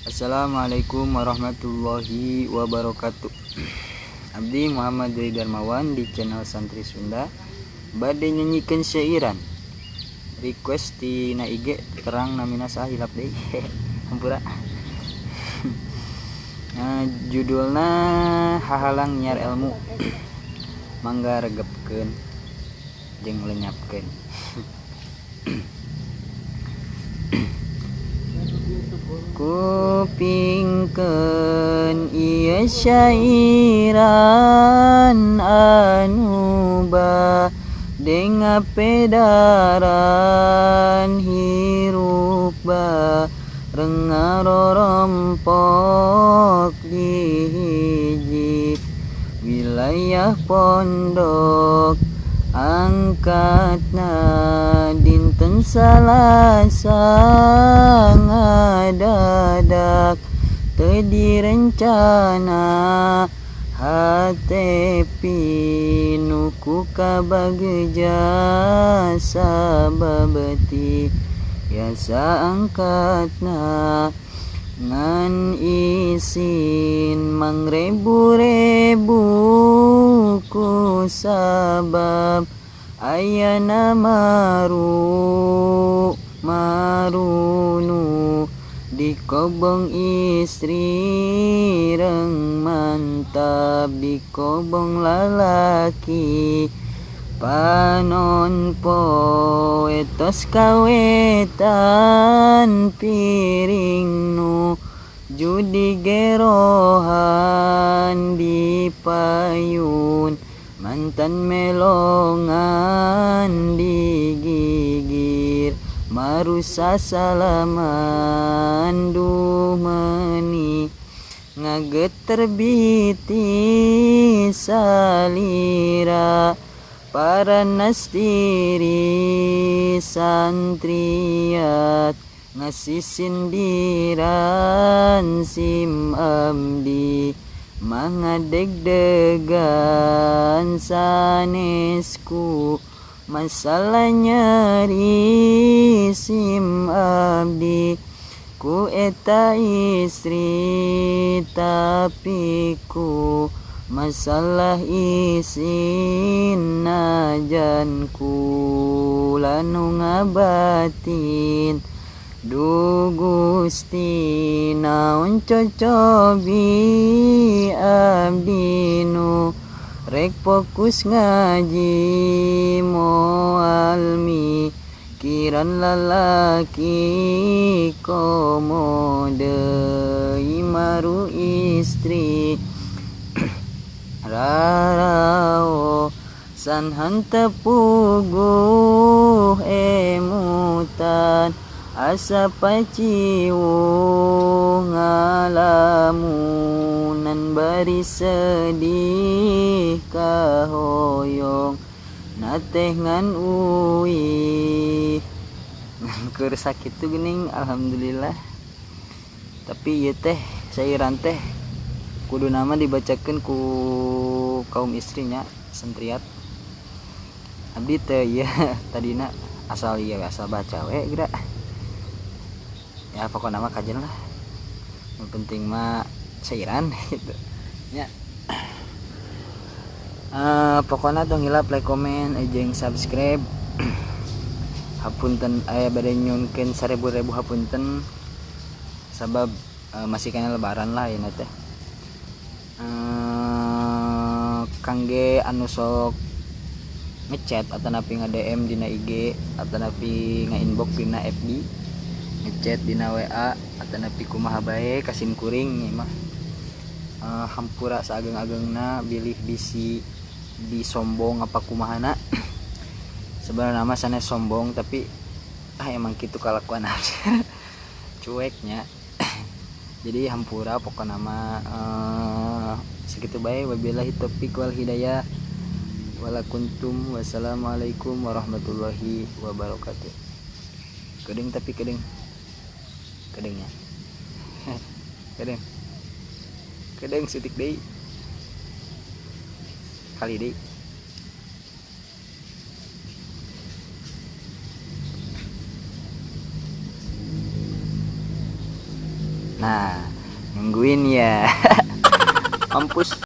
Assalamualaikum warahmatullahi wabarakatuh. Abdi Muhammad Dwi Darmawan di channel Santri Sunda bade nyanyikan syairan request tina IG terang namina saha hilap deui, hampura. Nah, judulna Hahalang Nyiar Ilmu. Mangga regepkeun jeung lenyapkeun. Kupingkeun ieu syairan anu bade ngapedaran hirup bareng ngarorompok di hiji wilayah pondok, angkatna dinten Salasa, ngadadak teu direncana, hate pinuh ku kabagja sabab tiasa angkatna, ngan isin mangrebu-rebu ku sabab ayana maru marunu dikobong istri reng mantap dikobong lalaki, panon poe tos kawetan piring nuju digerohan di payun mantan melongan digigir marusa salaman, duh meuni ngageter biti salira paranas diri santriat ngasisindiran sim abdi mah ngadegdegan sanesku masalah nyeri sim abdi ku eta istri, tapi ku masalah isin najan kula nu ngabatin. Duh Gusti, naon cocobi abdi nu rek fokus ngaji moal mikiran lalaki komo deui maru istri, raraosan henteu puguh emutan asa paciwuh ngalamunan bari sedih kahoyong na teh ngan uih ngan keur sakitu geuning. Alhamdulillah, tapi ieu teh sairan teh kudu nama dibacakeun ku kaum istrinya santriat. Abdi teh ieu tadina asal ieu asal baca we geura ya, pokokna mah kajen lah, yang penting mah sairan gitu ya. Pokoknya tong hilap like, komen, jeung subscribe. Hapunten aya bade nyunkeun seribu-ribu hapunten sabab masih kena lebaran lah ini teh. Kangge anu sok ngechat atau napi nge-DM dina IG atau napi nge-inbox dina FB, ngechat dina WA atau napi kumaha bae kasim kuring nih mah, hampura saageng-agengna bilih bisi disombong apa kumahana. Sebenarnya mah sanes sombong, tapi ah emang gitu kalakuan aja cueknya, jadi hampura. Pokokna mah segitu bae. Wabillahi taufik wal hidayah walakuntum, wassalamualaikum warahmatullahi wabarakatuh. Kedeng, tapi kedeng kedengnya kedeng kedeng sitik deui kali deui. Nah, nungguin ya. Mampus.